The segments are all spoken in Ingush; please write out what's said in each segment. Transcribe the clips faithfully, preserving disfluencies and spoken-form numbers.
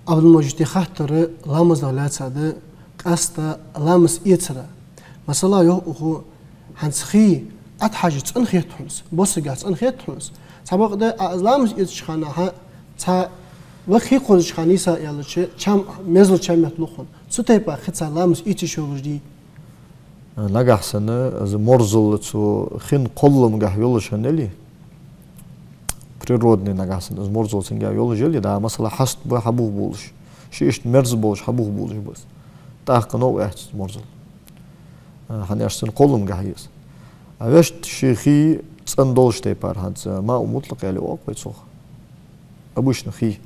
Ӏабдул-Мажид, ер хаттар ламазах лаьца да, къаьстта ламаз эцара. Масала, йоах укхо, хӀанз хий Ӏотхьажа цӀена хет хьона из, босагӀа цӀена хет хьона из. Цхьабакъда, Ӏа из ламаз эцача хана, хьа, цхьа ваха хий кхозача хана нийса аьлча, чам, мерзал чам метталу хьона. Цу тайпара хица ламаз эца йиш йолаш дий? Нагахьа санна из мерзал цу хин кхолламгахьа йолаш хинна яле, природный нагахьа санна из мерзал цунгахьа йолаш яле, да, масала, хьаст ба хьабух болаш, ше иштта мерза болаш хьабух болаш ба из. ТӀаккха новкъа яц из мерзал. ХӀана аьлча цун кхолламгахьа я из. А вешта ший хий цӀена долча тайпара, хӀанз маъу мутлакъ аьле оал-кх вай цох. Обычный хий.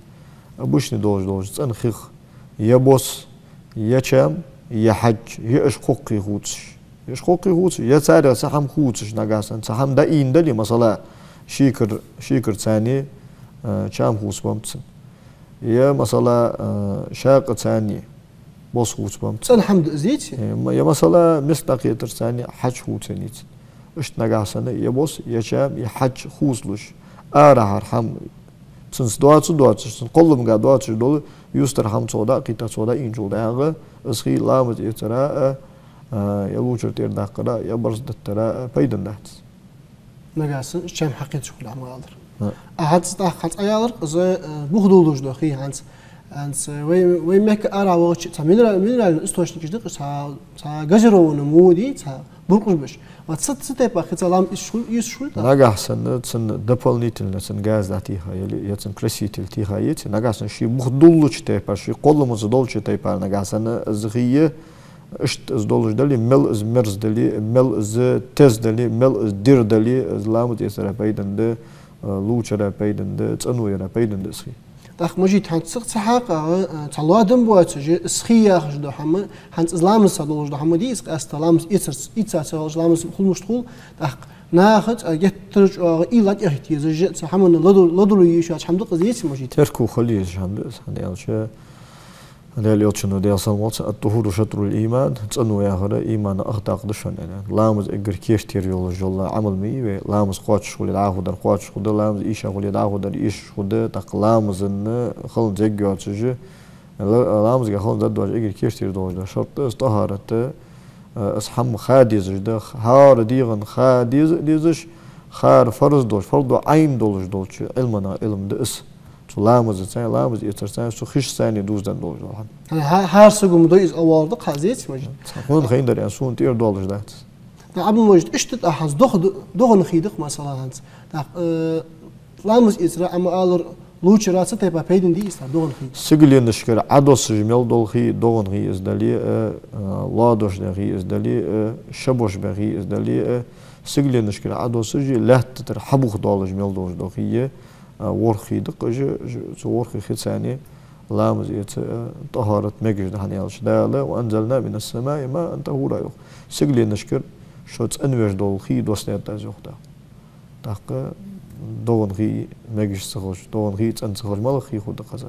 Обычный долаш долча цӀена хих я бос, я чам, я хьаж, я уж кхоккхе хувцаш. Я уж кхоккхе хувцаш, я царех цхьа хӀама хувцаш, нагахьа санна цхьа хӀама дӀаийна дале, масала, шекар, шекар царна, э, чам хувцабеннаб цун. Я, масала, э, шакъа царна бос хувцабеннаб цун. ЦӀена хӀама да из, деций? Э, ма-, я, масала, миска дӀакхетар царна хьаж хувцаеннай цун. Иштта нагахьа санна я бос, я чам, я хьаж хувцалуш, арахьара хӀама, цунца доацаш, доацаш, цун кхолламгахьа доацаш дола юстара хӀама цох дӀакхийтта, цох дӀаийначул тӀехьагӀа, из хий ламаз эцара а, а, я лувчар тӀера даккхара а, я барзкъа даттара а пайдана дац. Нагахьа санна из чам хьакхийцача хургда, Ӏа ма аллара. А хӀанз тӀаккха хьа цӀа яларг из, э, бух дуллуш дола хий хӀанз. ХӀанз вай, вай мехка арахьа вахача, цхьа минера-, минеральный источникаш да-кх уж, цхьа, цхьа газированный мо дий, цхьа буркъаш ба уж. Ва цу, цу тайпара хица ламаз эцаш хул-, эцаш хулий тӀаккха? Нагахьа санна цун дополнительно цун газ дӀатеха яле, я цун краситель теха яце, нагахьа санна ший бух дуллача тайпара, ший кхолламца долча тайпара, нагахьа санна из хий, иштта из долаш дале, мел из мерза дале, мел из теза дале, мел из дирр дале, из ламаз эцара пайдана да, э, лувчара пайдана да, цӀено яра пайдана да из хий. ТӀаккха, Мажид, хӀанз цу, цу хьакъехьа, э, цхьа лоадам боацаш, из хий яхаш дола хӀама, хӀанз из ламазца долаш дола хӀама дий из, къаьстта ламаз эцар, эца ца хилча ламаз хул, мишта хул, тӀаккха наха цкъа геттара чӀоагӀа уйла тӀехӀитта езаш, цу хӀаманна ладувр-, ладувргйолаш хӀама да-кх из, деций, Мажид? Терко хила езаш хӀама да из, хӀана аьлча, Даьла Элчано, Даьла салам хилда цунна: «الطهور شطر الإيمان», цӀено яхар имана ах такъ да шоана, аьнна. Ламаз эггара керттера йолаш йола Ӏамал ма йий вай, ламаз кхоачаш хуле дӀахо дар кхоачаш хургда, ламаз эша хуле дӀахо дар эшаш хургда, тӀаккха ламаза хила дезагӀйоацаш, ла-, ламазга хила деза доацаш эггара керттера долаш дола шартӀ да из тӀахарат, э, из хӀама ха дезаш да, хӀара дегӀа ха деза а дезаш, хӀара фарз долаш, фарду Ӏайн долаш долча Ӏилманех Ӏилма да из. Цу ламазаца, ламаз эцарца, цу хишца дувзаденна долаш дола хӀама. ХӀа-, хӀа-, хӀара саго ма дой из авалар да-кх, хьа зеций, Мажид? Цхьа хьона хайна дар, аьнна, сона тӀера доаллаш дац. ТӀаккха, Ӏабдул-Мажид, иштта тӀаккха хӀанз дох-, дохана хий да-кх, масала, хӀанз. ТӀаккха, э, ламаз эцара, Ӏа ма аллара, лувчара цу тайпара пайдана дий из тӀаккха, дохана хий? Сигаленашкара Ӏодоссаш мел дола хий, дохана хий из дале а, э, лоадош бен хий из дале а, э, шабош бен хий из дале а, э, сигаленашкара Ӏодоссаш, лаьтта тӀара хьабух доаллаш мел долаш дола хий, а, ворхӀ хий да-кх уж, уж, цу ворхӀ хица ламаз эца, а, тӀахарат мегаш да, хӀана аьлча Дала: «وأنزلنا من السماء ماء طهورا», йоах. Сигаленашкара шо цӀенвеш дола хий доссадаьд Аз, йоах Дала. ТӀаккха дохана хий мегаш ца хилча, дохана хий цӀена ца хилча, малагӀа хий хургда-кх из?